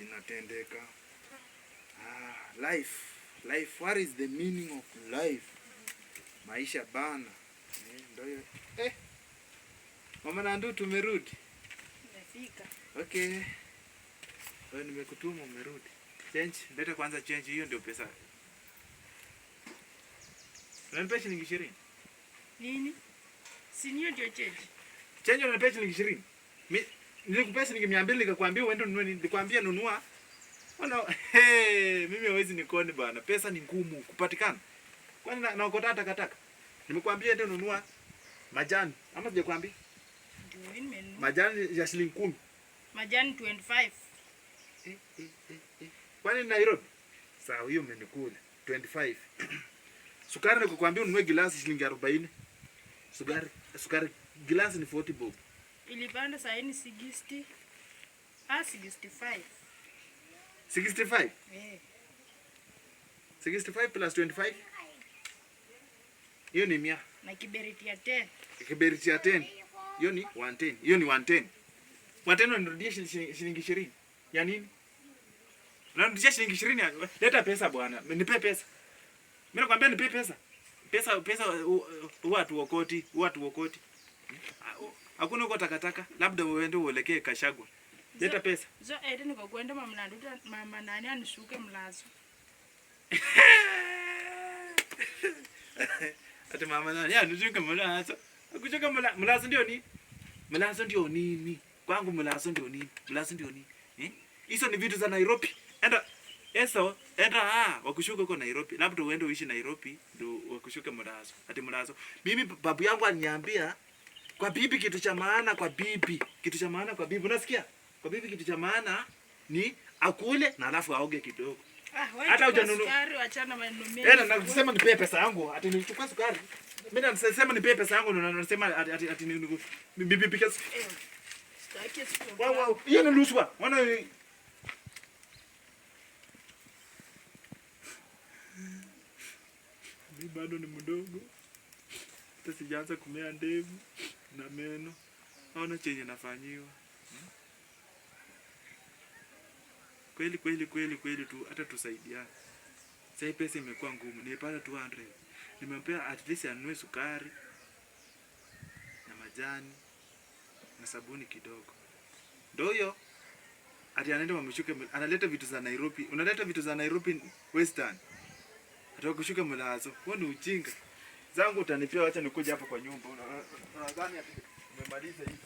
zinatendeka. Ah, life. Life, what is the meaning of life? Maisha bana. Ndio hiyo. Mama Nandu, tumerudi. Nimefika. Okay. Wewe nimekutuma umerudi. Change, leta kwanza change, hiyo ndio pesa. Unanipea shilingi 20? Nini? Si niyo ndio change. Change unanipea shilingi 20? Mimi nilikupea shilingi 200 nikakwambia uende ununue nini? Nilikwambia nunua. Ona, hey, mimi hawezi nikoni bana. Pesa ni ngumu kupatikana. Kwani naokota takataka? Nimekuambia ende nunua majani. Ama sijakwambia? Ndio nimenunua. Majani ya shilingi 10. Majani 25. Kwani Nairobi? Sawa, hiyo umenikula. 25. Sukari nikukwambia ununue gilasi shilingi 40. Sukari gilasi ni 40 bob. Ilipanda saa ni 60. Ah, 65. 65? Eh. 65 plus 25? Hiyo ni 100. Na kiberiti ya 10. Kiberiti ya 10. Hiyo ni 110. Hiyo ni 110. 110 unanirudishia shilingi 20. Ya nini? Unanirudishia shilingi 20 ya-, leta pesa bwana. Nipe pesa. Mimi nakwambia nipe pesa. Pesa, pesa, huwa hatuokoti, huwa hatuokoti. Hakuna huko takataka, labda uende uelekee Kashagwa. Leta pesa. Zo ete niko kwenda mama Nandu, mama nani anishuke mlazo. Ati mama nani anishuke mlazo. Akushuka mlazo ndio nini? Mlazo ndio nini? Kwangu mlazo ndio nini? Mlazo ndio nini? Hizo ni vitu za Nairobi. Enda eso, enda wakushuka huko Nairobi. Labda uende uishi Nairobi ndio wakushuke mlazo. Ati mlazo. Mimi babu yangu aliniambia kwa bibi kitu cha maana, kwa bibi kitu cha maana, kwa bibi unasikia? Kwa bibi kitu cha maana ni akule na alafu aoge kidogo. Ah, wewe Hata chukua hujanunua. sukari, achana maneno mengi. Na nasema nipe pesa yangu, ati nichukue sukari. Mimi nasema nipe pesa yangu, na nasema ati ni bibi pika Sitaki sukari. Wow, wow, hiyo ni rushwa. Wana mimi bado ni mdogo. Hata sijaanza kumea ndevu na meno. Naona chenye nafanyiwa. Kweli kweli kweli kweli tu hata tusaidiane. Sasa pesa imekuwa ngumu. Nimepata 200. Nimempea at least anunue sukari na majani na sabuni kidogo. Ndio hiyo. Ati anaenda wamshuke, analeta vitu za Nairobi. Unaleta vitu za Nairobi Western. Atakushuka mlazo. Huo ni ujinga. Zangu utanipea, acha nikuje hapa kwa nyumba. Unadhani ati umemaliza hivi?